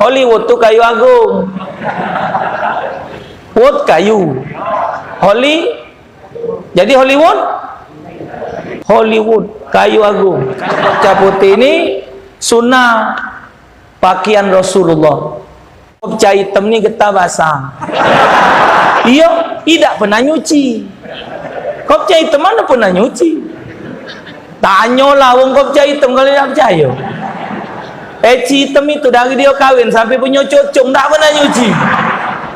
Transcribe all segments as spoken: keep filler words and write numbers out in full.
Hollywood tu kayu agung. Wood kayu. Holly, jadi Hollywood? Hollywood, kayu agung. Kopca putih ni sunnah pakian Rasulullah. Kopca item ni getah basah. Iyo, idak pernah nyuci. Kopca item mano pernah nyuci? Tanyolah wong kopca item kalu dak percayo. Peci item itu dari dio kawin sampe punyo cucung dak pernah nyuci.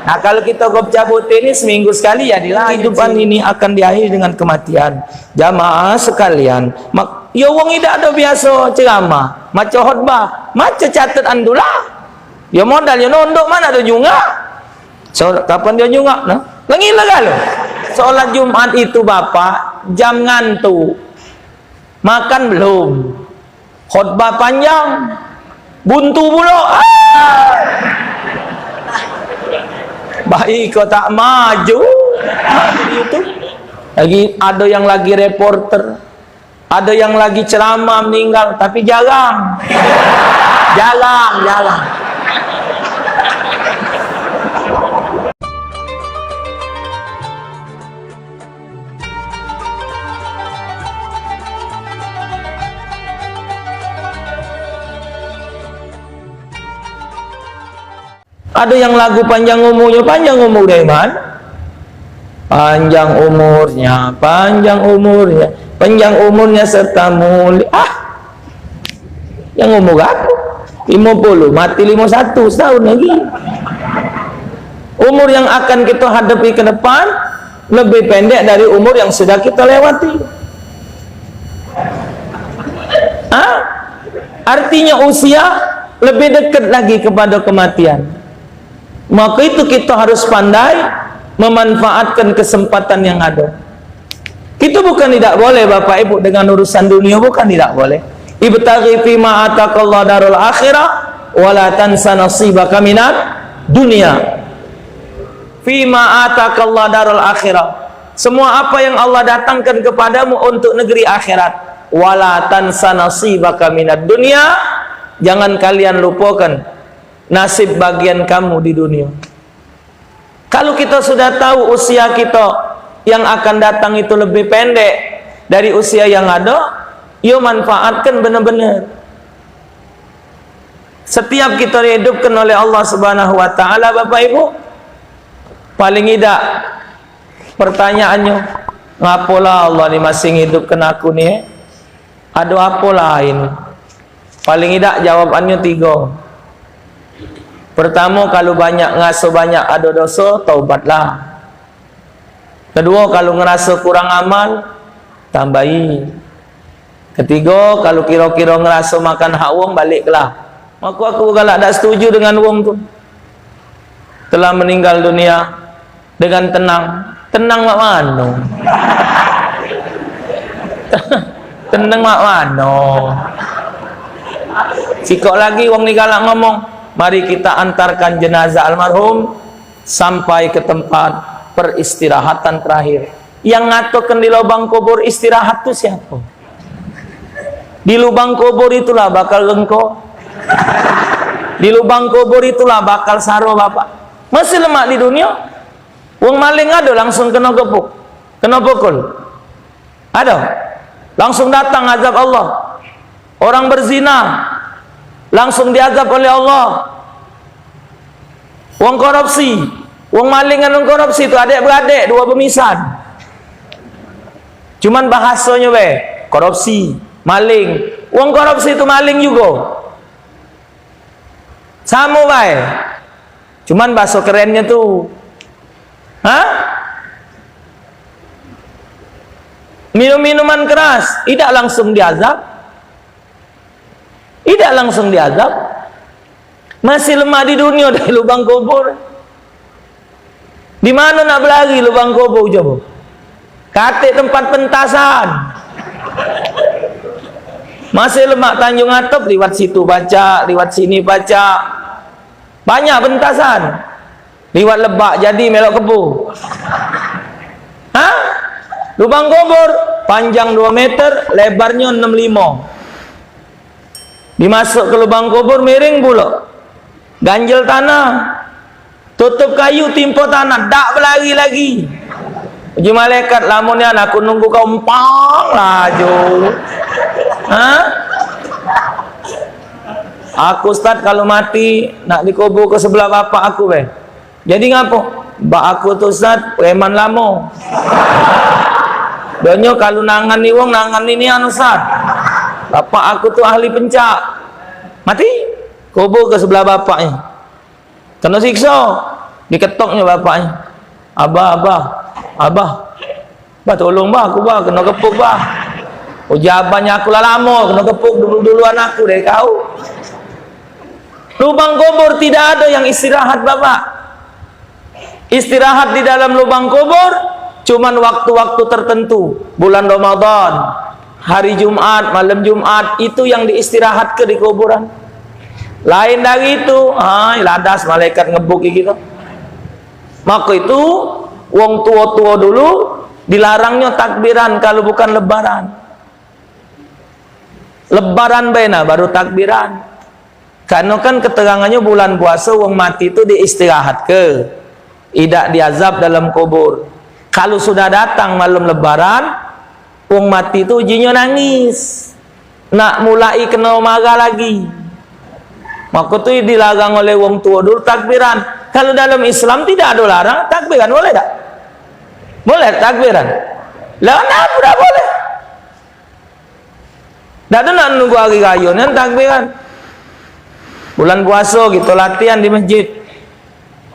Nah, kalu kito kopca putih ni seminggu sekali jadilah. Kehidupan ini akan diakhiri dengan kematian. Jamaah sekalian, mak, yo wong idak ado biaso ceramah, maco khotbah, maco catet andulah. Yo modal yo nondok mano ado nyungak. So, kapan dio nyungak nah? Lah ngila kalu. Sholat Jumat itu, Bapak, jam ngantuk. Makan belum. Khotbah panjang. Buntu pulo. Ah! Baik kau tak maju. Itu. Lagi ado yang lagi reporter. Ado yang lagi ceramah meninggal, tapi jarang. Jarang, jarang. Ado yang lagu panjang umurnyo, panjang umur dari mano? Panjang umurnya, panjang umurnya, panjang umurnya serta mulia. Ah, yang umur aku limo puluh, mati limo satu, setahun lagi. Umur yang akan kita hadapi ke depan lebih pendek dari umur yang sudah kita lewati. Hah? Artinya usia lebih dekat lagi kepada kematian. Maka itu kita harus pandai memanfaatkan kesempatan yang ada. Itu bukan tidak boleh, Bapak Ibu, dengan urusan dunia, bukan tidak boleh. Ibtaghi fima atakallah darul akhirah, wala tansa nasibaka minad dunia. Fima atakallah darul akhirah. Semua apa yang Allah datangkan kepadamu untuk negeri akhirat. Wala tansa nasibaka minad dunia. Jangan kalian lupakan nasib bagian kamu di dunia. Kalau kita sudah tahu usia kita yang akan datang itu lebih pendek dari usia yang ada, yo manfaatkan benar-benar. Setiap kita dihidupkan oleh Allah Subhanahu wa Ta'ala, Bapak Ibu, paling idak pertanyaannya, ngapolah Allah ni masih ngidupkan aku ni, eh? Ado apo lain? Paling idak jawabannyo tigo. Pertamo, kalu banyak, ngeraso banyak ado doso, taubatlah. Keduo, kalu ngeraso kurang amal, tambahi. Ketigo, kalu kiro-kiro ngeraso makan hak wong, baliklah. Mako aku galak dak setuju dengan wong tu telah meninggal dunia dengan tenang. Tenang mak mano? Tenang mak mano? Sikok lagi wong ni galak ngomong, mari kita antarkan jenazah almarhum sampai ke tempat peristirahatan terakhir. Yang ngatokan di lubang kubur istirahat tu siapa? Di lubang kubur itulah bakal engko. Di lubang kubur itulah bakal saro, Bapak. Masih lemak di dunia. Wong maling ado langsung kena gebuk, kena pukul. Ado. Langsung datang azab Allah. Orang berzina langsung diazab oleh Allah. Wong korupsi, wong maling ngan wong korupsi tu adek beradek, duo bemisan. Cuman bahasonyo be, korupsi, maling. Wong korupsi tu maling jugo. Samo bae. Cuman bahaso kerennyo tu, ha? Minum minuman keras, idak langsung diazab. Idak langsung diazab. Masih lemak di dunia dari lubang kubur. Di mano nak belari lubang kubur coba? Katik tempat pentasan. Masih lemak Tanjung Atep, liwat situ pacak, liwat sini pacak. Banyak pentasan. Liwat Lebak jadi melok kebo. Ha? Lubang kubur panjang duo meter, lebarnyo enam limo. Dimasuk ke lubang kubur, miring pulo. Ganjel tanah. Tutup kayu, timpo tanah, dak belari lagi. Uji malaikat, "Lamo nian aku nunggu kau, empang laju." Hah? "Aku, Ustaz, kalu mati, nak dikubur ke sebelah bapak aku be." "Jadi ngapo?" "Bak aku tu, Ustaz, preman lamo. Donyo kalu nangani wong, nangani nian, Ustaz. Bapak aku tu ahli pencak." Mati, kubur ke sebelah bapaknyo. Keno sikso, diketoknyo bapaknyo. "Abah, abah, abah. Bah, tolong, bah, aku, bah, keno kepuk, bah. Ujabannya aku lah lamo, keno kepuk dulu-duluan aku dari kau." Lubang kubur tidak ada yang istirahat, Bapak. Istirahat di dalam lubang kubur cuman waktu-waktu tertentu. Bulan Ramadan, hari Jumat, malam Jumat, itu yang diistirahatke di kuburan. Lain dari itu, ai, ladas malaikat ngebuk gigi tu. Maka itu, wong tuo-tuo dulu dilarangnya takbiran kalau bukan lebaran. Lebaran bae nah baru takbiran. Karena kan keterangannya bulan puasa wong mati tu diistirahatke, idak diazab dalam kubur. Kalau sudah datang malam lebaran, wong mati tu ujinyo nangis. Nak mulai kena marah lagi. Maka tu dilarang oleh wong tua dulu takbiran. Kalau dalam Islam tidak ada larang, takbiran boleh tak? Boleh takbiran? Lah kenapa tak boleh? Dak ado nak nunggu hari raya nian takbiran. Bulan puasa kita latihan di masjid.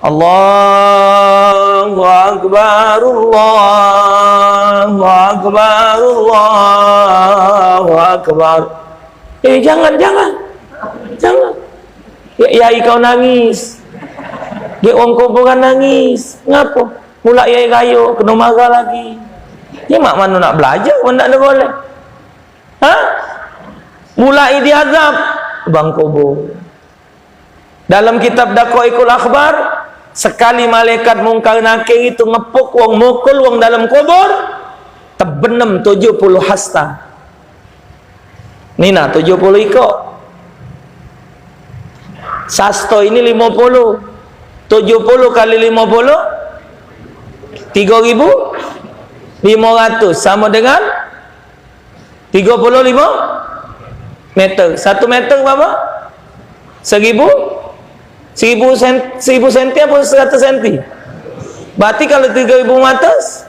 Allahu Akbar, Allahu Akbar, Allahu Akbar. Eh, jangan, jangan. Jangan. Ya, yai kau nangis. Dek wong kuburan nangis. Ngapo? Mulak yai rayo, kena marah lagi. Ni mak mano nak belajar, men dak boleh. Ha? Mulai diazab bang kubur. Dalam kitab Daqaiqul Akhbar, sekali malaikat Mungkar Nakir itu ngepuk wong, mukul wong dalam kubur, tebenem tujuh puluh hasta. Ni nah, tujuh puluh iko. Sasto ini limo puluh. Tujuh puluh kali limo puluh, tiga ribu limo ratus, sama dengan tiga puluh lima meter. Satu meter berapa? Seribu? Seribu sen-, seribu senti apa seratus senti? Berarti kalau tiga ribu lima ratus,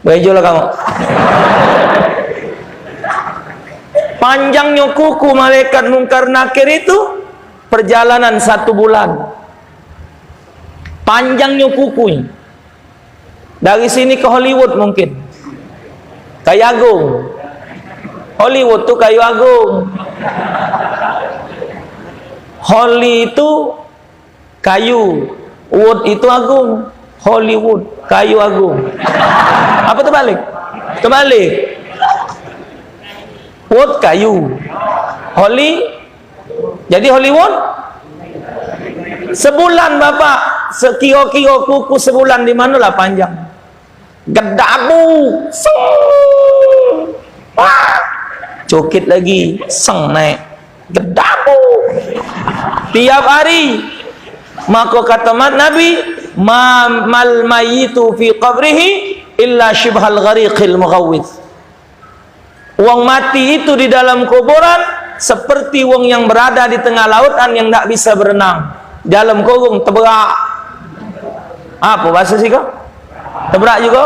berejo lah kamu. Panjangnya kuku malaikat Mungkar Nakir itu perjalanan satu bulan. Panjangnya kuku ini. Dari sini ke Hollywood mungkin. Kayu agung. Hollywood tu kayu agung. Holly itu kayu. Wood itu agung. Hollywood, kayu agung. Apa terbalik? Terbalik. Wood kayu. Holly Jadi Hollywood sebulan, Bapak, sekiro-kiro kuku sebulan di manolah panjang. Gedabu, seng. Wah. Cukit lagi, seng naik. Gedabu. Tiap hari. Maka kata mat Nabi, "Ma mal mayitu fi qabrihi illa syibhal ghariqil mughawwits." Wong mati itu di dalam kuburan seperti wong yang berada di tengah lautan yang dak bisa berenang. Dalam kurung teberak. Apa bahasa siko? Teberak juga.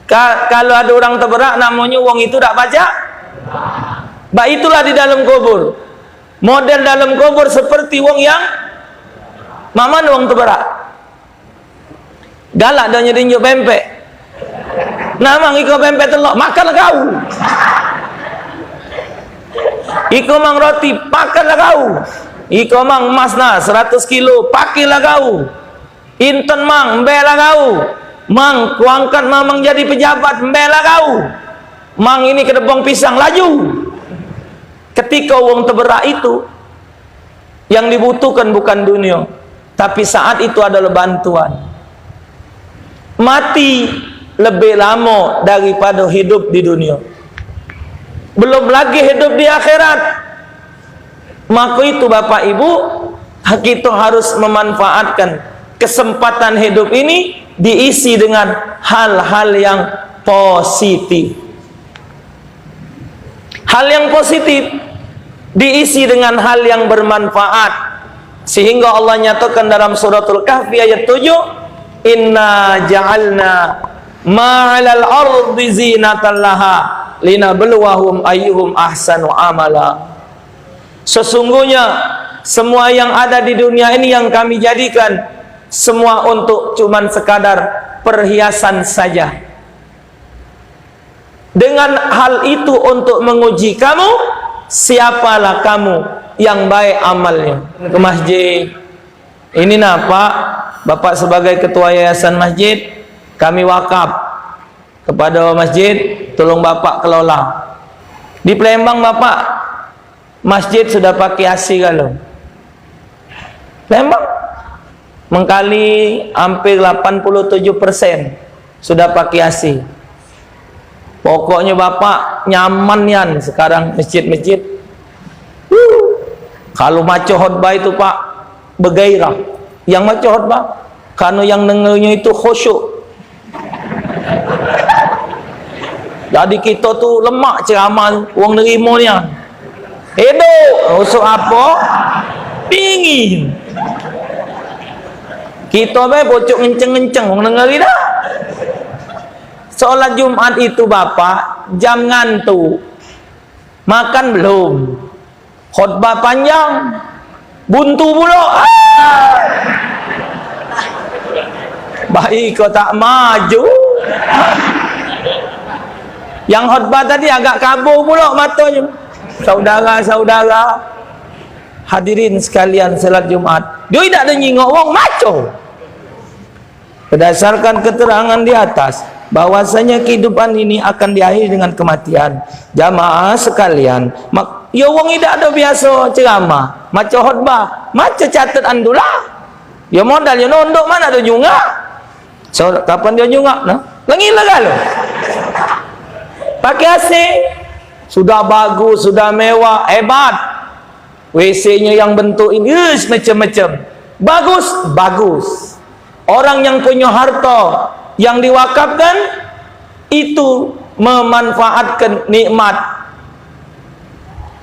Ka-, kalau ada orang teberak, namanya wong itu dak pacak. Bah, itulah di dalam kubur. Model dalam kubur seperti wong yang maman wong teberak. Galak dah nyerinjuk pempek. Nah, mang, iko pempek telok, makanlah kau. Iko, mang, roti, makanlah kau. Iko, mang, emas nah seratus kilo, pakailah kau. Inten, mang, embeklah kau. Mang, kuangkat mamang jadi pejabat, embeklah kau. Mang, ini kedebong pisang, laju. Ketika wong teberak itu, yang dibutuhkan bukan dunia, tapi saat itu adalah bantuan. Mati lebih lama daripada hidup di dunia. Belum lagi hidup di akhirat. Maka itu, Bapak Ibu, kita harus memanfaatkan kesempatan hidup ini diisi dengan hal-hal yang positif. Hal yang positif diisi dengan hal yang bermanfaat. Sehingga Allah nyatakan dalam Suratul Kahfi ayat tujuh, "Inna ja'alna ma 'alal ardi zinatan laha linabluwahum ayyuhum ahsanu amala." Sesungguhnya semua yang ada di dunia ini yang Kami jadikan semua untuk cuman sekadar perhiasan saja. Dengan hal itu untuk menguji kamu, siapalah kamu yang baik amalnya. Ke masjid. Ini nah, Pak, Bapak sebagai ketua yayasan masjid, kami wakaf kepada masjid, tolong Bapak kelola. Di Palembang, Bapak, masjid sudah pakai A C kalu. Palembang mengkali hampir lapan puluh tujuh persen sudah pakai A C. Pokoknya Bapak nyaman nian sekarang masjid-masjid. Huh. Kalau maco khotbah itu, Pak, begairah. Yang maco khotbah, karena yang dengernya itu khusyuk. Jadi kita tu lemak ceramah, wong nerimo nian. Hidup, usuk apa? Dingin. Kita be pocok ngenceng-ngenceng, wong denger dah. Sholat Jumat itu, Bapak, jam ngantuk. Makan belum. Khotbah panjang. Buntu pulo. Ah! Baik kau tak maju. Yang khotbah tadi agak kabur pulo matonyo. Saudara-saudara, hadirin sekalian, salat Jumat. Dio idak ado nyingok wong, maco. Berdasarkan keterangan di atas, bahwasanya kehidupan ini akan diakhiri dengan kematian. Jamaah sekalian, mak, yo wong idak ado biaso ceramah, maco khotbah, maco catet andulah. Yo modal yo nondok, mana ado nyungak. So, kapan dio nyungak, nah? Lengi lah galo. Pakai A C, sudah bagus, sudah mewah, hebat. W C-nyo yang bentuk ini, us, macam-macam. Bagus, bagus. Orang yang punya harta yang diwakafkan itu memanfaatkan nikmat.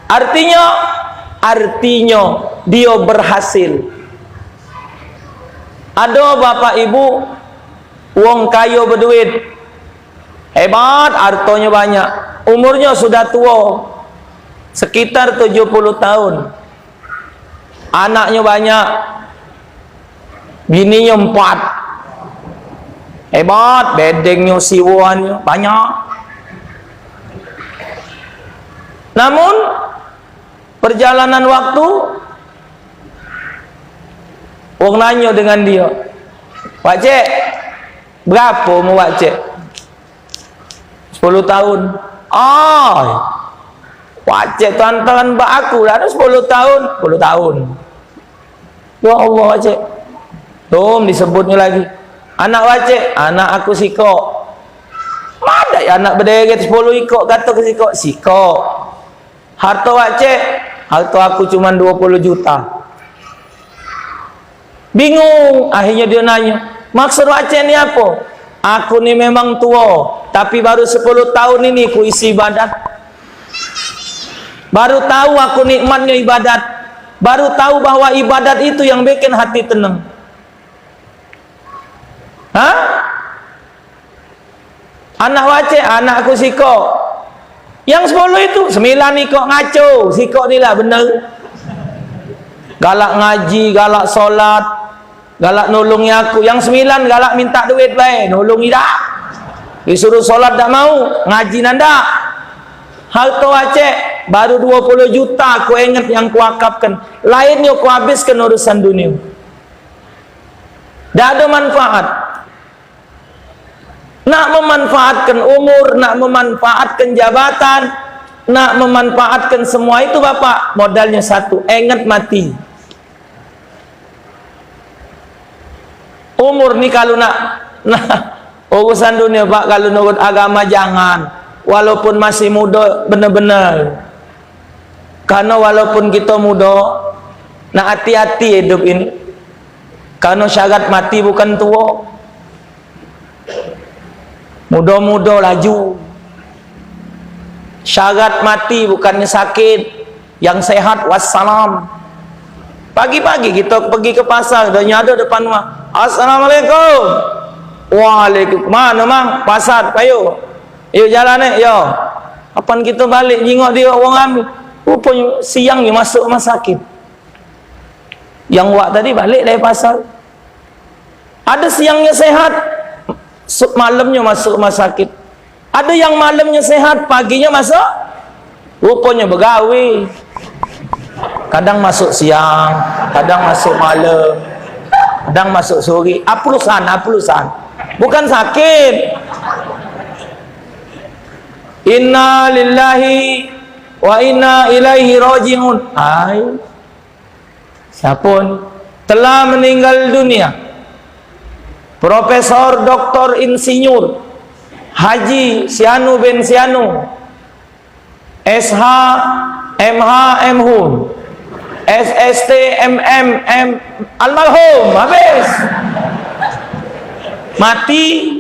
Artinya, artinya dia berhasil. Ada bapak ibu, wong kayo beduit, hebat, hartanyo banyak, umurnyo sudah tuo, sekitar tujuh puluh tahun. Anaknyo banyak, bininyo empat. Hebat, bedengnyo, siwonyo banyak. Namun, perjalanan waktu, wong nanyo dengan dio, "Pak Cek, berapo umur Pak Cek?" "Sepuluh tahun." "Ai, Pak Cek tu antaran bak aku lah, ado sepuluh tahun." "Sepuluh tahun." "Ya Allah, Pak Cek." Tum, disebutnyo lagi. "Anak Pak Cek?" "Anak aku sikok." Madak ya anak bederet sepuluh ikok, kato ke sikok, "Sikok." "Harto Pak Cek?" "Harto aku cuman dua puluh juta." Bingung, akhirnyo dio nanyo, "Maksud Pak Cek ni apo?" "Aku ni memang tuo, tapi baru sepuluh tahun ini ku isi ibadat. Baru tahu aku nikmatnyo ibadat. Baru tahu bahwa ibadat itu yang bikin hati tenang." Hah? "Anak Pak Cek?" "Anak aku sikok." "Yang sepuluh itu?" "Sembilan ikok ngaco, sikok ni lah bener. Galak ngaji, galak solat, galak nulungi aku. Yang sembilan galak minta duit bae, nulungi dak. Disuruh solat dak mau, ngaji nandak." "Harto Pak Cek?" "Baru dua puluh juta ku inget yang ku wakafkan. Lainnyo ku habiskan urusan dunia." Dak ado manfaat. Nak memanfaatkan umur, nak memanfaatkan jabatan, nak memanfaatkan semua itu, Bapak, modalnya satu, inget mati. Umur ni kalu nak, nah, urusan dunia, Pak, kalu nurut agama jangan. Walaupun masih muda, bener-bener. Karena walaupun kita muda, nak hati-hati hidup ini. Karena syarat mati bukan tua. Muda-muda laju. Syarat mati bukannya sakit, yang sehat wassalam. Pagi-pagi kita pergi ke pasar, dah nyada depan rumah. "Assalamualaikum." "Waalaikum. Mana, Mang?" "Pasar, payo." "Yuk jalan, eh, yo." Apan kita balik, jingok dia orang ramai. Rupanya siangnya masuk rumah sakit. Yang wak tadi balik dari pasar. Ada siangnya sehat, se- malamnya masuk rumah sakit. Ada yang malamnya sehat, paginya masuk, rupanya begawe. Kadang masuk siang, kadang masuk malam, kadang masuk sore. Aplusan, aplusan. Bukan sakit. Inna lillahi wa inna ilaihi raji'un. Hai. Siapa ni? Telah meninggal dunia Profesor Doktor Insinyur Haji Sianu bin Sianu, S H, M H, M Hum, S S T, M M, M, almarhum, habis. Mati.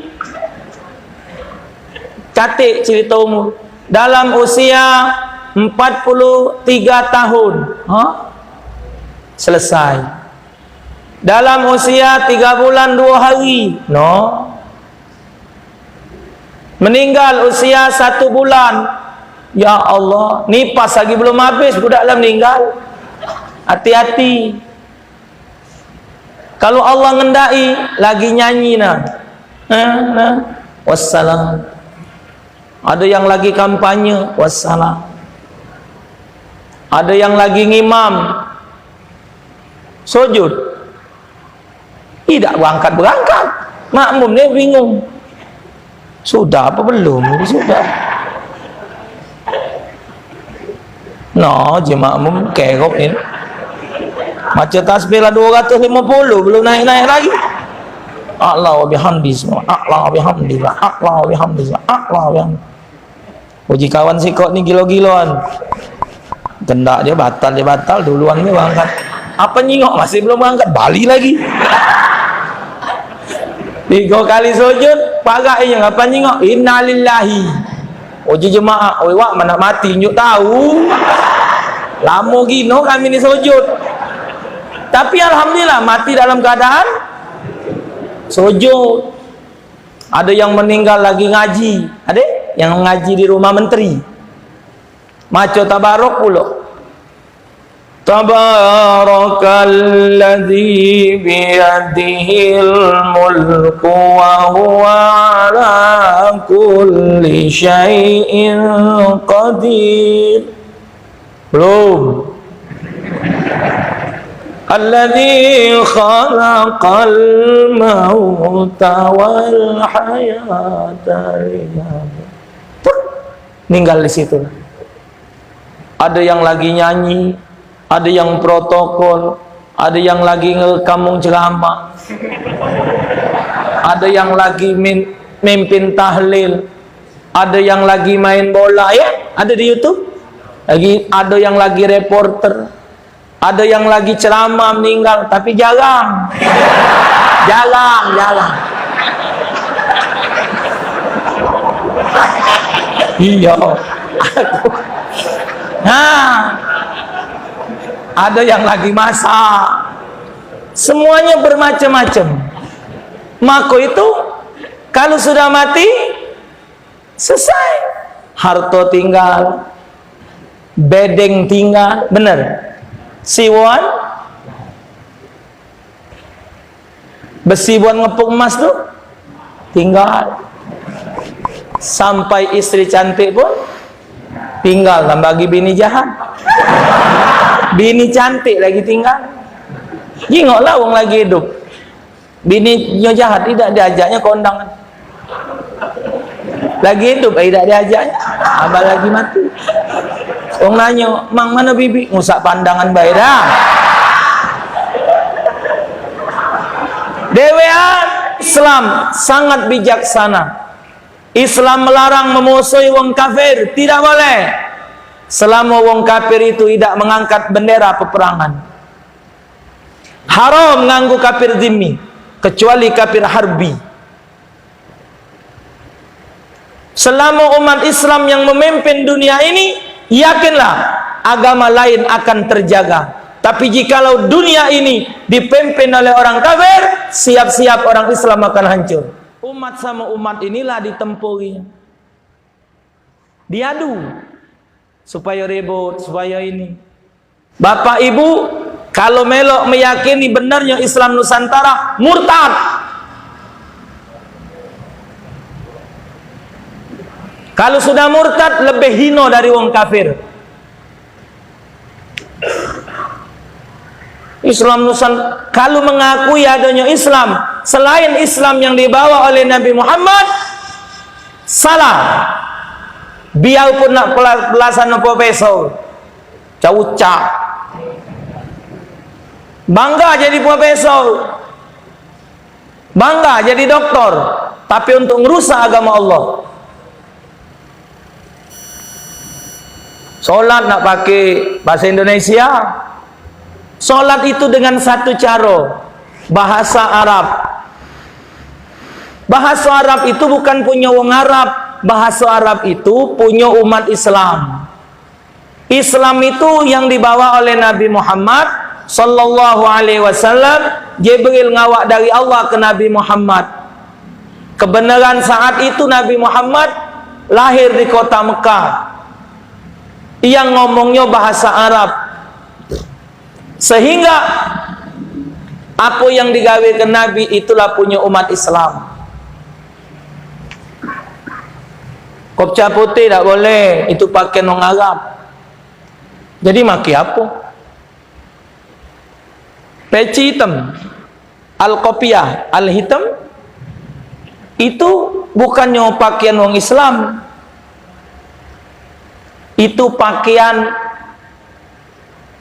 Katik cerita umur. Dalam usia empat puluh tiga tahun. Ha? Selesai. Dalam usia tiga bulan dua hari. No. Meninggal usia satu bulan. Ya Allah, nipas lagi belum habis, budak lah meninggal. Hati-hati. Kalau Allah ngendaki, lagi nyanyi nah. Nah, nah. Wassalam. Ada yang lagi kampanye, wassalam. Ada yang lagi ngimam, sujud. Tidak berangkat-berangkat. Makmum ni bingung. Sudah apa belum? Sudah. Nah, je makmum kerok ni. Maca tasbih lah dua ratus lima puluh, belum naik-naik lagi. Allah wa bihamdi semua. Allah wa bihamdi. Allah wa bihamdi. Allah wa bihamdi. Uji kawan sikok ni gilo-giloan. Kendak dia batal, dia batal, duluan dia berangkat. Apa nyingok masih belum berangkat, bali lagi. Tiga kali sujud, parak inyo, apa nyingok? Innalillahi. Uji jemaah, oi wak, mana mati, njuk tahu. Lamo gino kami ni sujud. Tapi alhamdulillah, mati dalam keadaan sujud. Ada yang meninggal lagi ngaji. Ada yang ngaji di rumah menteri. Maco tabarok pulo. Tabarakalladzi biyadihil mulku wa huwa ala kulli syai'in qadir. Belum. Alladzi khalaqal mauta wal hayata liyab-, Ninggal di situ. Ada yang lagi nyanyi, ada yang protokol, ada yang lagi ngerekam wong ceramah, ada yang lagi min-, mimpin tahlil, ada yang lagi main bola, ya, ada di YouTube. Lagi ada yang lagi reporter, ada yang lagi ceramah meninggal, tapi jarang. Jarang, jarang. Iya. Nah, ada yang lagi masak. Semuanya bermacam-macam. Maka itu, kalau sudah mati, selesai. Harta tinggal, bedeng tinggal, bener. Siwon, besi buat ngepuk emas tu tinggal. Sampai istri cantik pun tinggal, tambah lagi bini jahat. Bini cantik lagi tinggal. Jingoklah wong lagi hidup. Bininyo jahat, idak diajaknyo kondangan. Lagi hidup, idak diajaknyo. Abang lagi mati. Wong nanyo, "Mang, mano bibi?" Ngusak pandangan bae dah. Dewean Islam sangat bijaksana. Islam melarang memusuhi wong kafir, tidak boleh. Selamo wong kafir itu idak mengangkat bendera peperangan, haram nganggu kafir zimmi, kecuali kafir harbi. Selamo umat Islam yang memimpin dunia ini, yakinlah, agama lain akan terjaga. Tapi jikalau dunia ini dipimpin oleh orang kafir, siap-siap orang Islam akan hancur. Umat samo umat inilah ditempuri. Diadu. Supaya ribut, supaya ini. Bapak Ibu, kalu melok meyakini benernyo Islam Nusantara, murtad. Kalu sudah murtad, lebih hino dari wong kafir. Islam Nusan-, kalu mengakui adonyo Islam selain Islam yang dibawa oleh Nabi Muhammad, salah. Biarpun nak pela-, belasan profesor, caucak. Bangga jadi profesor. Bangga jadi doktor, tapi untuk ngerusak agama Allah. Solat nak pakai bahasa Indonesia. Solat itu dengan satu caro, bahasa Arab. Bahasa Arab itu bukan punyo wong Arab, bahasa Arab itu punyo umat Islam. Islam itu yang dibawa oleh Nabi Muhammad sallallahu alaihi wasallam. Jibril ngawak dari Allah ke Nabi Muhammad. Kebenaran saat itu Nabi Muhammad lahir di kota Mekah. Yang ngomongnyo bahasa Arab. Sehingga apa yang digawe ke Nabi itulah punyo umat Islam. Kopca putih dak boleh, itu pakean wong Arab. Jadi make apo? Peci hitam, al-kopiah, al-hitam, itu bukannyo pakean wong Islam. Itu pakean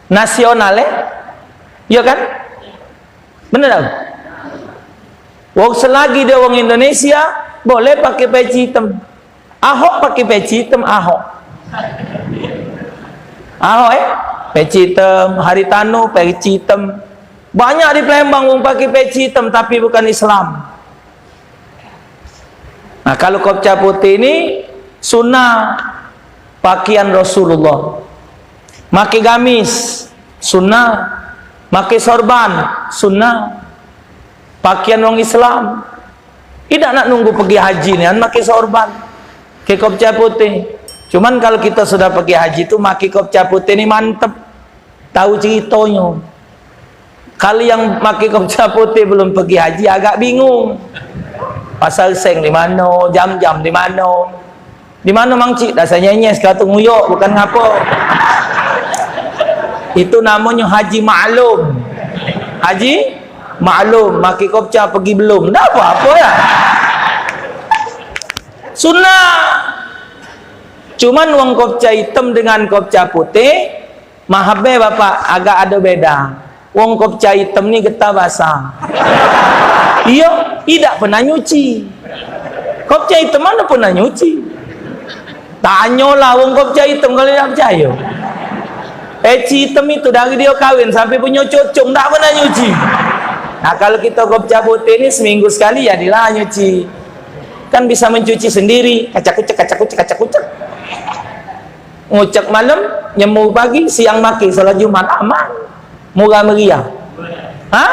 nasional, eh? Iya kan? Bener tak? Wong selagi dia wong Indonesia, boleh pakai peci hitam. Ahok pakai peci hitam, Ahok. Ahok, eh? Peci hitam, Haritano, peci hitam. Banyak di Palembang wong pakai peci hitam, tapi bukan Islam. Nah, kalau kopca putih ini sunnah pakian Rasulullah. Make gamis, sunnah. Make sorban, sunnah. Pakian wong Islam. Idak nak nunggu pergi haji nian make sorban. Ke kopca putih. Cuman kalau kita sudah pergi haji tu make kopca putih ni mantep. Tahu ceritonyo. Kalu yang make kopca putih belum pergi haji, agak bingung. Pasar Seng di mano, jam-jam di mano. Di mano, Mang Cik? Dasar nyenyes kau tu, nguyok, bukan ngapo. Itu namonyo haji maklum. Haji maklum, make kopca pergi belum. Dak apo-apo ya. Sunnah. Cuman wong kopca hitam dengan kopca putih, maaf be, Bapak, agak ado beda. Wong kopca hitam ni getah basah. Iyo, idak pernah nyuci. Kopca hitam mano pernah nyuci? Tanyolah wong kopca hitam kalu dak percayo. Peci hitam itu dari dio kawin sampe punyo cucung dak pernah nyuci. Nah, kalu kito kopca putih ni seminggu sekali jadilah nyuci. Kan bisa mencuci sendiri. Kacak kucek, kacak kucek, kacak kucek. Ngucek malam, nyemur pagi, siang make, salat Jumat, aman. Murah meriah. Ha?